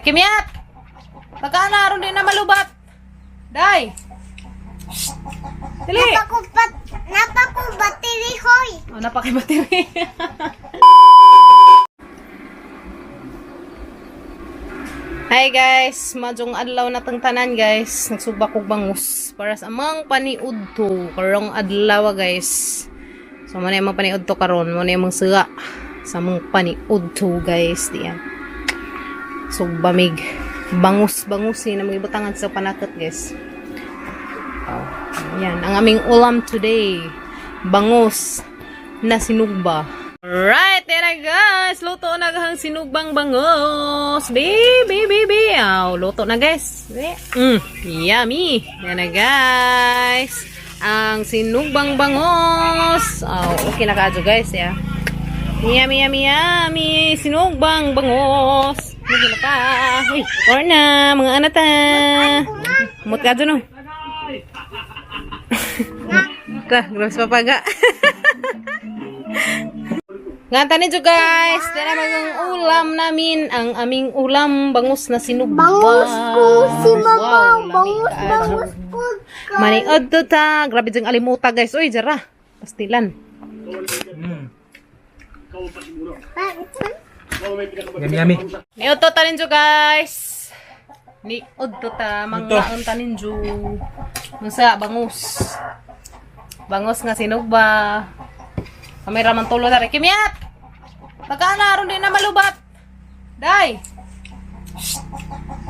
Kimyat! Pagka na, aron din na malubat. Day! Shh! Dali! Napakubat, napakubatiri hoy. Oh, napakibatiri. Hi guys, majong adlaw na tang tanan guys. Nagsubak kog bangus para sa amang paniudto karong adlaw guys. So mo na imong paniudto karon, mo na imong suga sa among paniudto guys diyan. So bamig bangus bangus ni na mga ibutangan sa panakot guys. Oh, yan ang aming ulam today. Bangus na sinugba. Alright, tara guys. Luto na ang sinugbang bangus. Baby, baby. Aw, luto na guys. Yummy. Yan na guys. Ang sinugbang bangus. Aw, okay na kaadyo guys, ya. Yummy, yummy, yummy. Sinugbang bangus. Hindi na pa. Uy, or na, mga anata. Umot ka dyan, oh. Ka, grabe sa papaga. Nganta ninyo guys, tira ang ulam namin, ang aming ulam bangus na sinugba. Bangus ko si mama, Wow, lami bangus, kaayo. bangus ko. Maniod to ta, grabe diyang alimuta guys. Uy, jara, pastilan. Yummy, yummy. Niod to ta ninyo guys. Niod to ta, manglaon ta ninyo. Masa, bangus. Bangus nga sinugba. Kami raman tulo tari. Kimyat! Pagka na, aron din na malubat. Day! Shh!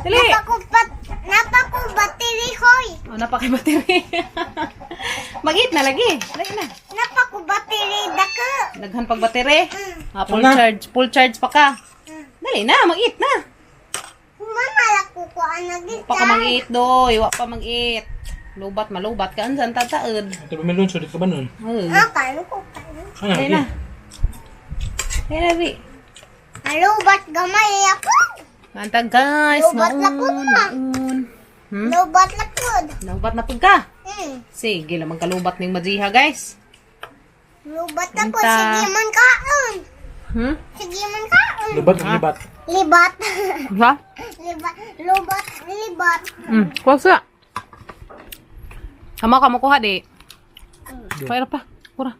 Dali! Napakubat, napakubatiri hoy. Oh, napakibatiri. Mag-eat na lagi. Lagi na. Napakubatiri dako. Daghan pag battery. Ah, full Una. charge. Full charge pa ka. Dali na, mag-eat na. Humamala ko ko ang nagita. Pa ka mag-eat do. Iwa pa mag-eat. Lubat, malubat ka. Ansan tataod. Ito ba may lunso? Dito ka ba nun? Oh. Ah, kano ko kano. Ano? Dali na. Dali na, Bi. Malubat gamay ako. Kanta guys. Lubat na po Naon, na. naon. Lubat lakod. Lubat na pud ka. Sige lang magkalubat ning majiha guys. Lubat ako. Unta. Sige man kaon. Sige man kaon. Lubat o libat? Libat. Ha? Libat. Lubat. Libat. Kuha sa. Kamo ka makuha di. Kaya pa. Kura.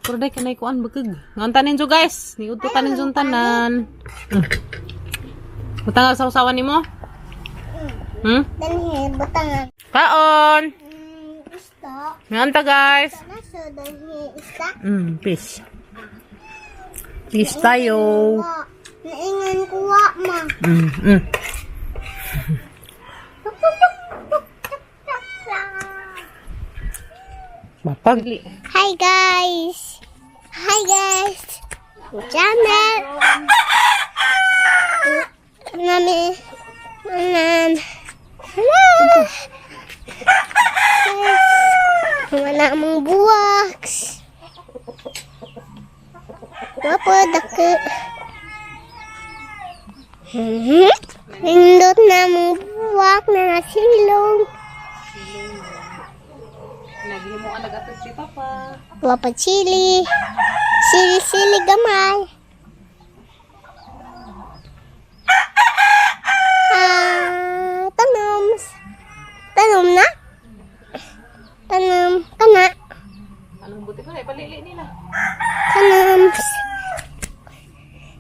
Kura day kanay kuan bukag. Ngan tanin jo guys. Niudto tanin jo tanan. Butang sa usawan nimo? Danhi, butangan. Kaon. Isda. Ngan ta guys. Nasa danhi isda. Fish. Fish tayo. Wa. Naingan ko wa ma. Tuk, tuk, tuk, tuk, tuk, tuk, tuk. Mapag. Hi guys. Hi guys. Channel. Nami. Nanan. Hello. Wala mong buwaks. Wapo dako. Nindot na mong buwak na nasilong. Naghimo ang nagatod si Papa. Wapa chili. Sili sili gamay. Ah, tanom. Tanom na? Tanom kana. Anong buti ko na ipalili nila. Tanom.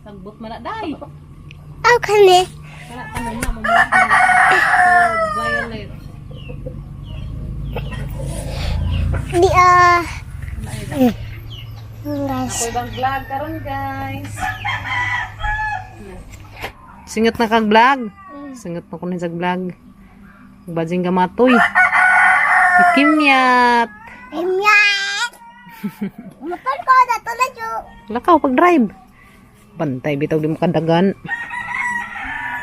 Nagbot man na day. Aw kani. Kana tanom na mamuha. Violet. Di ah. Guys. Ako'y bang vlog karon guys. Singot na kag vlog. Singot na ko ni sa vlog. Bajing gamatoy. Kimyat. Imyat. Motor ko na tulad yo. Lakaw pag drive. Bantay bitaw di mo kadagan.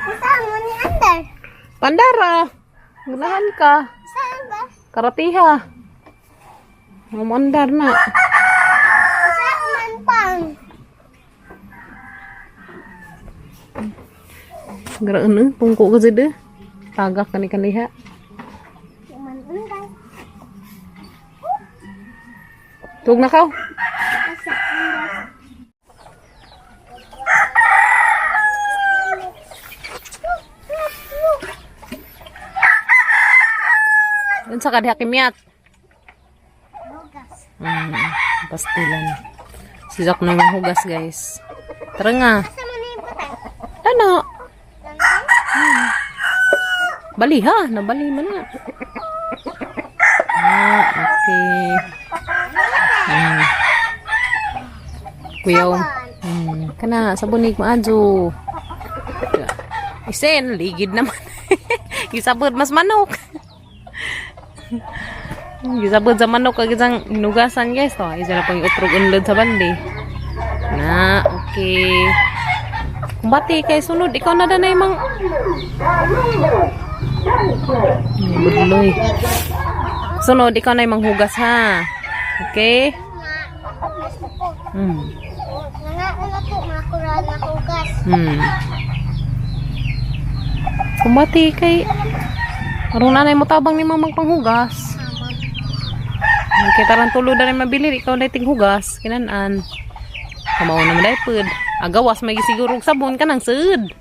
Saan mo ni Andar? Pandara. Ganahan ka. Saan ba? Karatiha. Mamandar na. Saan man pang? Garaan eh. Tungko ka dyan eh. Tagak ka ni kaniha. Man undar. Tug na kaw. Asa andar. Unsa ka diha kimyat? Hugas. Pastilan. Si Jack na hugas, guys. Tara nga. Asa man na yung butang? Ano? Ganun? Bali ha, nabali man na. Ah, okay. Kuyaw. Kana sabunig maadyo. Isen, ligid naman. Gisabot mas manok. Gisabot sa manok kag isang hinugasan, guys, to. Isa na pang utrog unlod sa bandi. Na, okay. Kumbati kay sunod ikaw na danay mang Buloy. Sunod, ikaw na yung manghugas ha. Okay? Nga, gusto ko. Nga na to, mga kural na hugas. Kumbati kay aron nanay mo tabang ni mamang panghugas. Tama. Kay tarang tulo na rin mabili, ikaw na tinghugas. Kinanan. Kamao na man pud. Agawas may gisiguro og sabon kanang sud.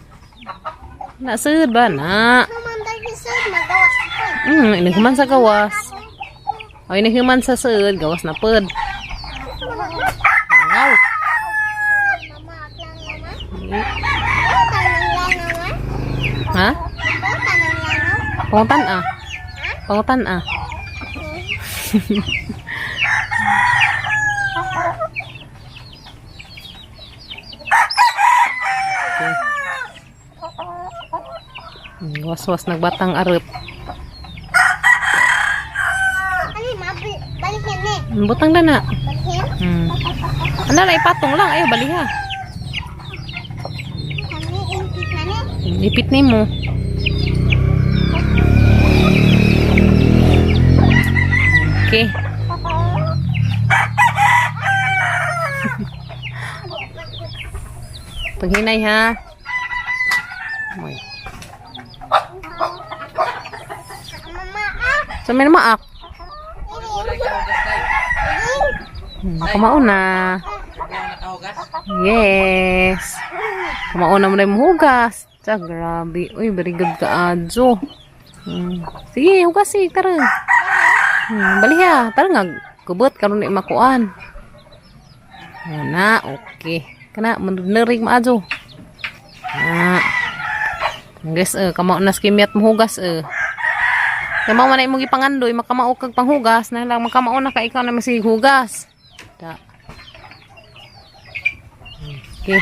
Na sud ba na? Naman dahil sa magawas ko. Inighuman sa gawas. O inighuman sa sud, gawas na pud. Langaw. Mama, aklang naman. Tanong lang naman. Ha? Tanong lang naman. Pangutan ah. Pangutan ah. Okay. Waswas nagbatang arep. Ano yung balikin eh. Butang na na. Balikin? Ano na ipatong lang ayo baliha. Kami impit na ni. Ipit nimo. Okay. Paghinay ha. Uy. Mama, ah! So may maak. Ini. Kumauna. Yes. Kumauna mo na yung hugas. Tsa, grabe. Uy, very good ka, Adjo. Sige, hugas eh. Tara. Baliha. Tara nga. Kubot, karon na makuan. Ayan na, okay. Kana, manurig mo, Adjo. Na. Guys, kamao na skimiat mo hugas, eh. Kamao man na imong gipangandoy, makamao kag panghugas, na lang makamao na ka ikaw na masig hugas. Da. Okay.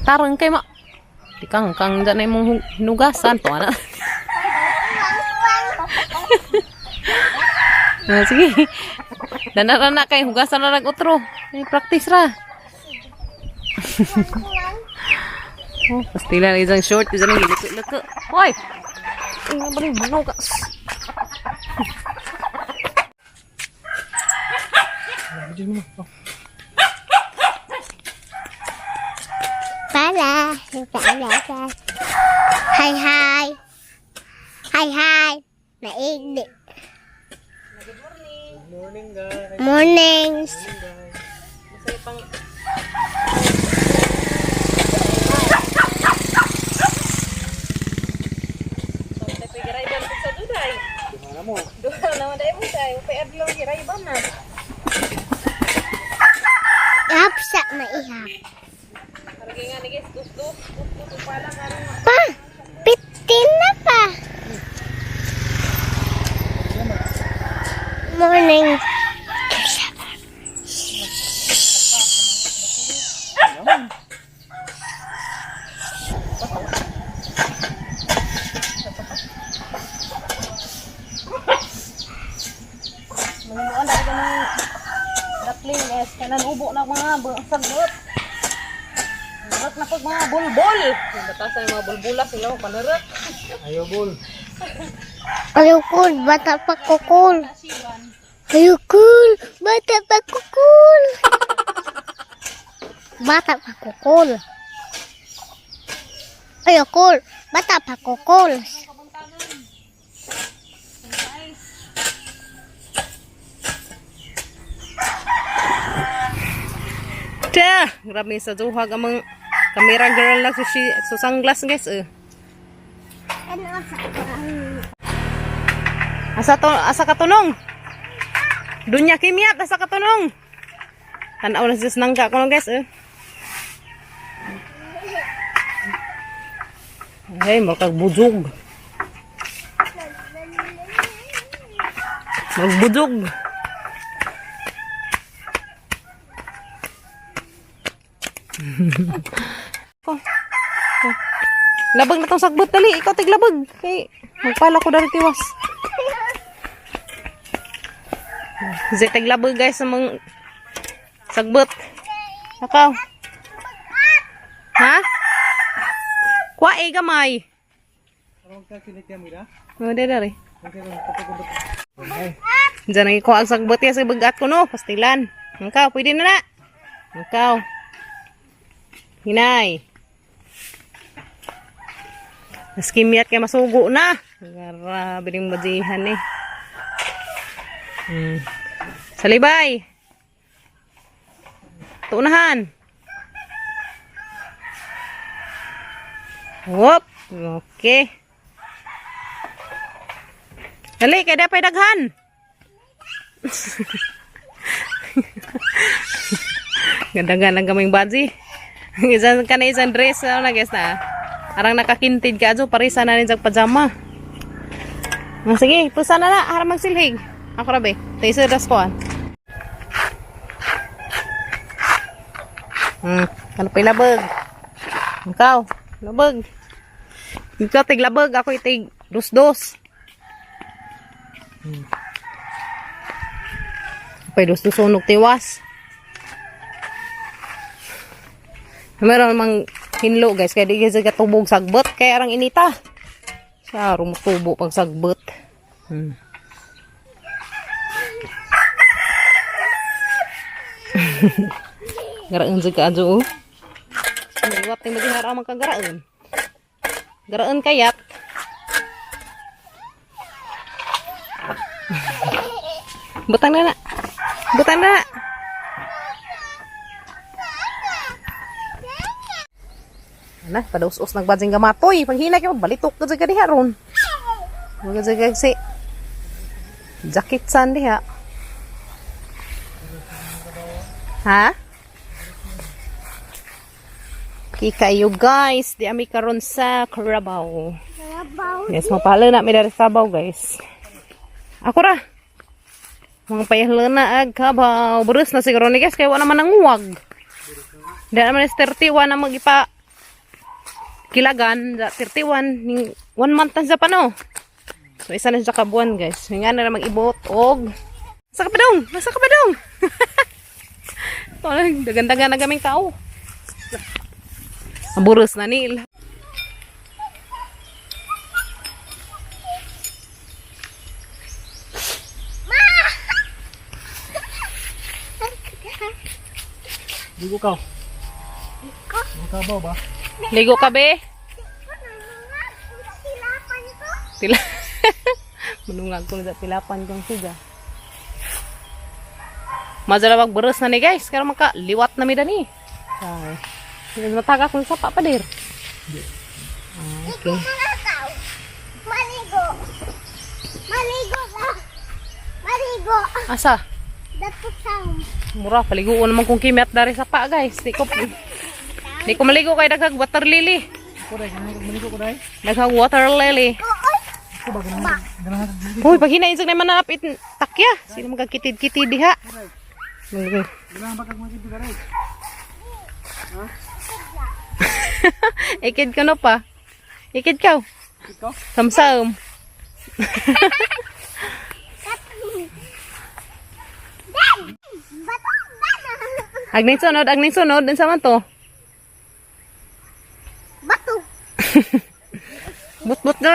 Tarong kay ma. Di kang kang dyan na imong hinugasan to ana. Ah, sige. Dana ra na kay hugasan na nag utro. Eh, practice ra. Oh, pastila na isang short, isang giluko-luko. Hoy. Ay, nga ba rin, manok ka. Pala. Pala. Hi, hi. Hi, hi. Naigdi. Morning, guys. Mornings. Ihap sa maihap. Pa! Pitin na pa! Morning. Mangimuan na kanang duckling guys, kanan ubo na mga sagot. Narat na pag mga bulbul. Batasan yung mga bulbula sila panarat. Ayaw, bol. Ayukul, bata pa kukul. Ayukul, bata pa kukul. Bata pa kukul. Ayukul, bata pa kukul. Ta, grabe sa duhag amang camera girl na si so sunglass guys eh. Ano sa Asa to, asa katunong? Dunya kimyat asa katunong? Tanaw na siya sa nangka ko no, guys eh. Ay, makagbujog. Magbujog. Ko. Ko. Labag na tong sagbot dali, ikaw tiglabag. Kay magpala ko dari tiwas. Zay tiglabag guys sa mga sagbot. Nakaw. Ha? Kwa eh gamay. Aron ka kinikya mo ira? Oh, dere. Okay, kung Diyan ang ikuha ang sagbot ya sa bagat ko no, pastilan. Angkaw, pwede na na. Angkaw. Hinay. Naskimiyat kay masugo na. Grabe ning badihan eh. Salibay. Tuunahan. Whoop. Okay. Dali, kay dapay daghan. Ganda lang kaming baji. Isang ka na isang dress ano na guys na. Arang nakakintid ka adyo parisa na rin sa pajama. Ah, sige, pusa na na harang magsilhig. Ako ra be. Tayo sa das ko. Ano pa labag? Ikaw, labag. Ikaw tig labag, ako itig dos-dos. Pwede dos sunog tiwas. Meron mang hinlo guys, kaya di kasi katubog sagbot, kaya arang inita. Sa rumutubo pag sagbot. Garaon sa kaadyo oh. Liwat ni magihara man kang garaon. Garaon kayat. Butang na na. Butang na na. Ana, padaus-us nagbadzing gamatoy. Paghina kayo, balitok ka dyan diha ron. Huwag ka dyan si jacket san diha. Ha? Kikayo guys, di ami karon sa Carabao. Karabaw. Yes, mapalo na mi dari sa Kabaw guys. Ako ra. Mga payahlo na ag Kabaw. Burus na siguro ni guys kay wa naman nanguwag. Di naman is 31 na magipa kilagan, da 31 ning one month na siya pa no. So isa na siya ka buwan guys. Nga na lang mag-ibot og Nasa ka pa dong? Nasa ka pa dong? Ito, dagan-dagan na kaming tao. Ang buros na nil. Ligo ka. Makabaw ba? Ligo ka be? Tilapan ko. Tila. Manungag ko na sa tilapan kong siga. Majalawag buros na ni guys. Karon maka liwat na mi dani. Ay. Mataga kung sapa pa dir. Ah, okay. Mga tao. Maligo. Maligo ba? Maligo. Asa? Dato sound. Mura paliguon naman kung kimiat dari sapa guys. Di ko maligo kay daghag water lily. Ko dai, ganahan kag maligo ko dai. Daghag water lily. Oy. Ko ba ganahan? Ganahan kag maligo. Uy, pag hinain sa naman napit takya. Sino magkakitid-kitid diha? Ganahan ba kag maligo dai? Ikid ko na pa. Ikid ka. Ikaw? Samsam. Dan! Bato bana. Agning sunod, agning sunod. Unsa man to? Bato. But-but na.